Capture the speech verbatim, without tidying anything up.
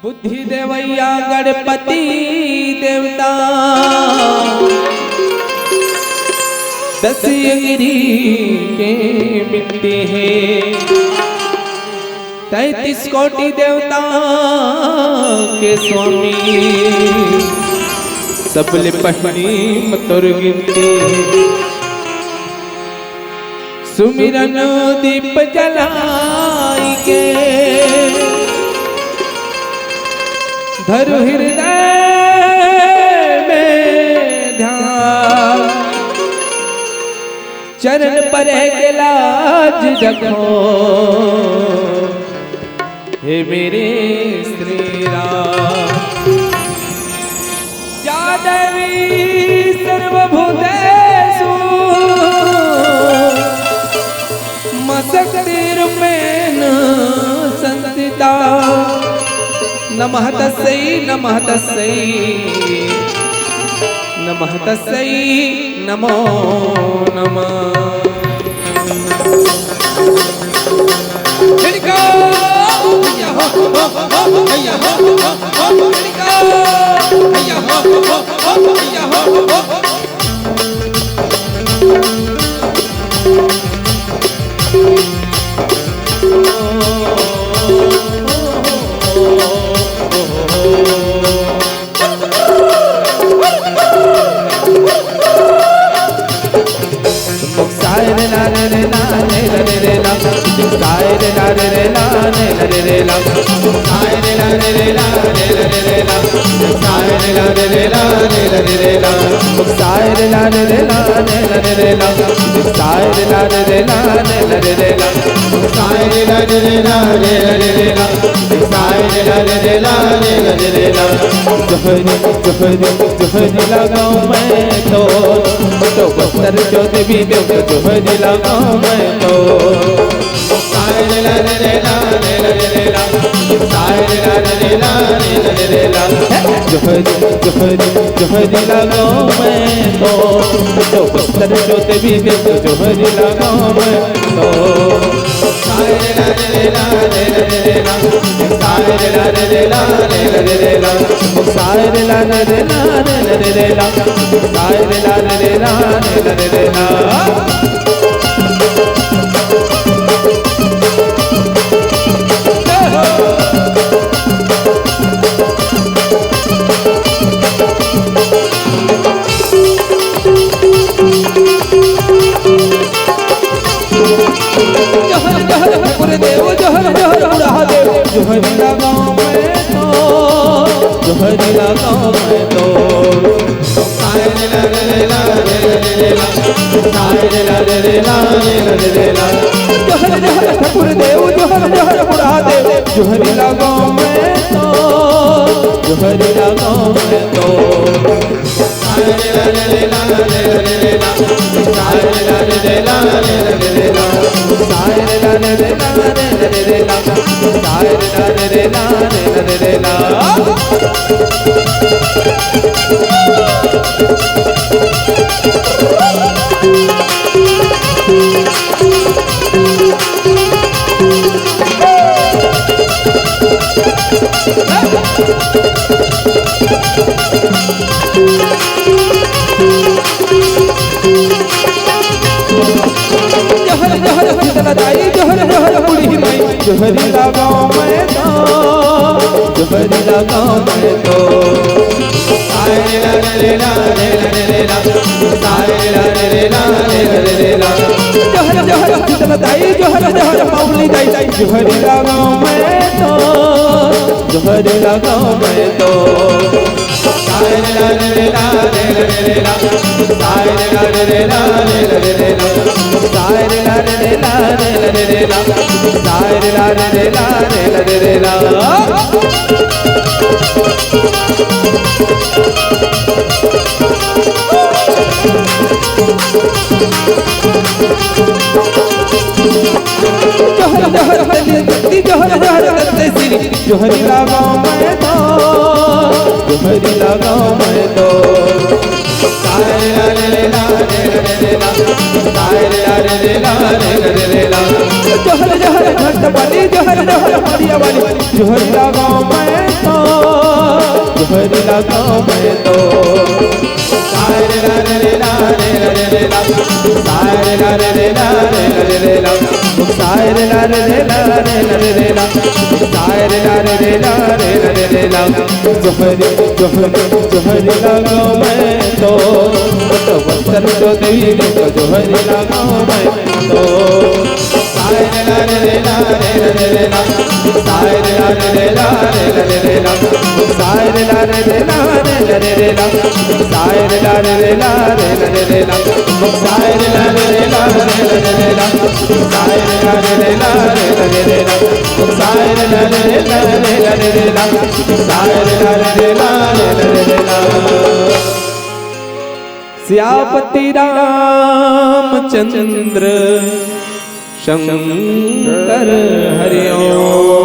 बुद्धि देवइया गणपति देवता, दस अंगरी के मिट्टी हे, तैंतीस कोटि देवता के स्वामी, सबले पहिली म तोर गिनती। सुमिरन दीप जलाई के, धरु हृदय में ध्यान, चरण परे के लाज रखो, हे मेरे श्री राम। या देवी सर्वभूतेषु मम शक्तिरूपेण संस्थिता। नमः तस्यै, नमः तस्यै, नमः तस्यै, नमो नमः। जोहरी, जोहरी, जोहरी लगाऊं मैं तो, तो बस्तर जो देवी देव जोहरी लगाऊं मैं तो। जोहरी, जोहरी, जोहरी लगाऊं मैं तो, तो बस्तर जो देवी देव जोहरी लगाऊं मैं तो। जोहरी लगाऊं मैं तो, जोहरी लगाऊं मैं तो। जोहरी, जोहरी ठाकुर देव, जोहरी, जोहरी बुढ़ा देव, जोहरी लगाऊं मैं तो, जोहरी लगाऊं मैं तो। जोहरी लगाऊं मैं तो, जोहरी लगाऊं मैं तो। जोहरी, जोहरी शीतला दाई, जोहरी, जोहरी पावली दाई, जोहरी लगाऊं मैं तो, जोहरी लगाऊं मैं तो। जोहरी लगाऊं मैं तो, जोहरी लगाऊं मैं तो। जोहर जोहर घंट वाली, जोहर जोहर मड़िया वाली, जोहरी लगाओ मैं तो, जोहरी लगाओ मैं तो। जोहरी, जोहरी, जोहरी लगाओ मैं तो, तो वत्सल चौधरी ने तो जोहरी लगाओ मैं तो। सियापति रामचंद्र शंकर हरिओम।